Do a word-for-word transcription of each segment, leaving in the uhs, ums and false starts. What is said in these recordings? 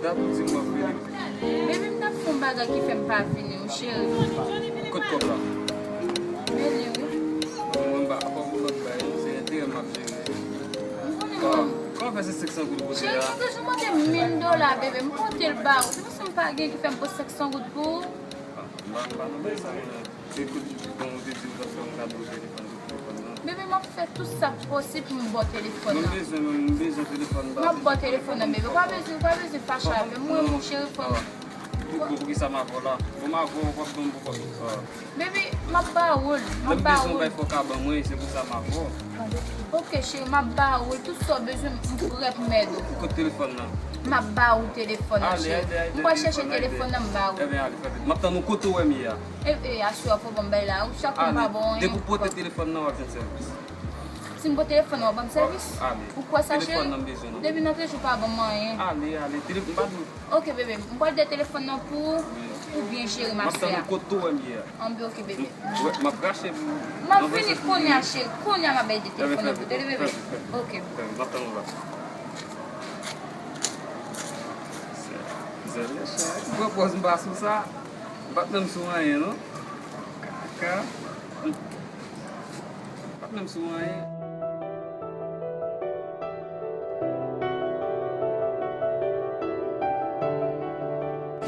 Sa pou di m w ap vini. Baby, m t ap fè yon bagay ki fè m pa vini, wi, cheri. Kot kòb la? Men li, wi. Bon, mwen pa, pa pou lòt bagay, non, se enterè m ap jere. M konnen, mwen. Kòman fè se senk san goud ou pote a? Cheri, mwen toujou mande mil dola, bebe. M pote l ba ou. Se paske m pa gen ki fè m pote senk san goud pou ou. Ah, m pa, m pa nan bagay sa, mwen. Ekout, bon, ou te di ou t ap fè yon kado telefòn, telefòn nan. Bebe, m ap fè tout sa k posib pou m ba w telefòn nan. Mwen bezwen, mwen, m bezwen telefòn, m pa bezwen telefòn. M ap ba w telefòn nan, bebe. Ou pa bezwen, ou pa bezwen fache avè m. Mwen, non, mon cheri, fò m. Pou, pou, poukisa m avè w la? Bon, m avè w, w ap ban m pou kòb. Bebe, m ap ba ou l, m ap ba ou l. Lè m bezwen yon bagay, fò w ka ban mwen, se pou sa m avè w. Ok, cheri, m ap ba ou l. Tout sa w bezwen, m prè pou m ede w. Kot telefòn nan? M ap ba ou telefòn nan, cheri. M pral chèche telefòn nan, m ba ou. Ebyen, ale, fè vit. M ap tann ou kote w wè m ye a. E, e, aswè a fò w ban m bay la. Ou chak kou m pa ba w anyen. Depi w pote telefòn nan, w ap jwenn sèvis. Si m pote telefòn nan, w ap ban m sèvis? Ale. Ou kwè sa, cheri? Telefòn nan m bezwen, non. Depi nan treze jou, w pa ban m anyen. Ale, ale. Telefòn, m pa di w. Ok, bebe. M pral de telefòn nan pou ou, pou byen jere m ap fè a. M ap tann ou kote w wè m ye a. Anben, ok, bebe. Wè, m ap rache pou ou. M ap vini kounye a, cheri. Kounye a, m ap bay de telefòn nan pou ou, tande, bebe? Ok. M ap tann ou la. Zèl, zèl, cheri. M pran pòz m pa sou sa. M pa t menm sou anyen, non. Kaka. M pa t menm sou anyen.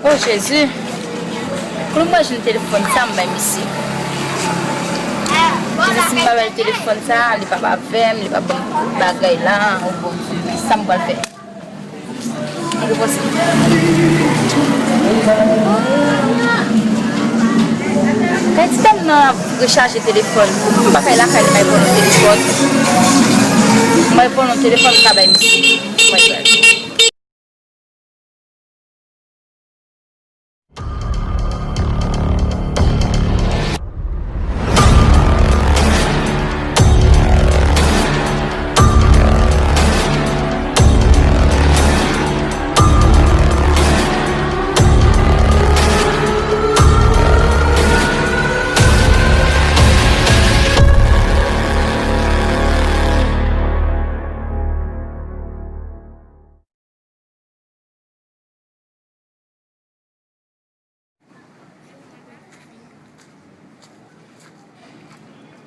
O Jezi! Kote m pral jwenn telefòn sa m bay misye? Jezi, si m pa bay telefòn sa, li p ap avè m, li p ap ban m bagay la, o Bondye, sa m pral fè? Mwen te panse. Kay ti dam nan ap rechaje telefòn. M pa kay lakay li, m al pran yon telefòn. M al pran yon telefòn, m ka bay misye. Mwen pral.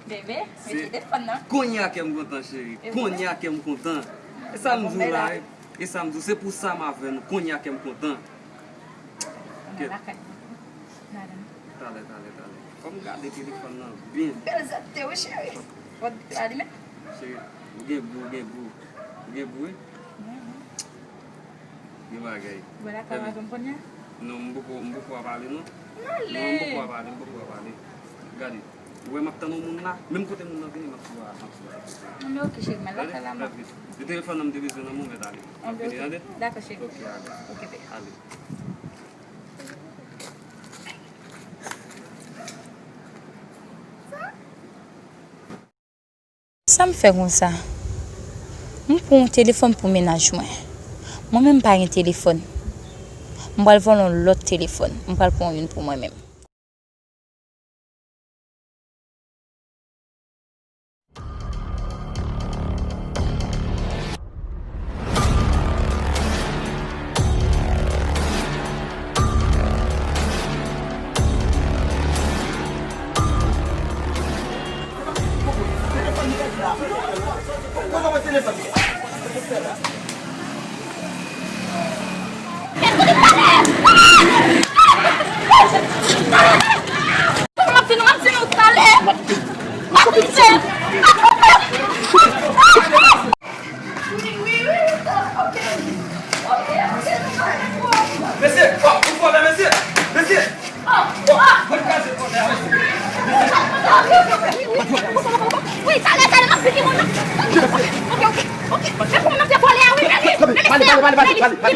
Bebe, mete telefòn nan. Kounye a kè m kontan, cheri. Kounye a kè m kontan. E sa m di w la, e sa m di w, se pou sa m avè nou. Kounye a kè m kontan. Kèt. Talè, talè, talè. Fò m gade telefòn nan byen. Bèl zèt te wi, cheri. Fò w alimen. Cheri, ou gen gou, ou gen gou. Ou gen gou, wi. Gen bagay. Ou wè lakay w a jwenn kounye a? Non, m poko, m poko ap ale, non. Non, m poko ap ale, m poko ap ale. Gade, ou wè m ap tann yon moun la, menm kote moun nan vini, m ap sou a, m ap sou a. Anben, ok, cheri, m al lakay la, m ap. Gade, fè vit. Se telefòn nan m te bezwen nan men w, mèt ale. Anben, ok. Dakò, cheri. Ok, ale. Ok, bebe. Ale. Sa m fè konsa? M pran yon telefòn pou mennaj mwen. Mwen menm m pa gen telefòn. M pral vòlè yon lòt telefòn. M pral pran youn pou mwen menm. M ap di nou, m ap di nou talè. M ap di nou. Mesye, oh, ou fò la, mesye. Mesye. Oh, oh. Mwen kraze kò la, mesye. Wi, talè, talè, m ap fini moun nan. Ok, ok, ok. Pale, pale, pale, pale, pale, pale.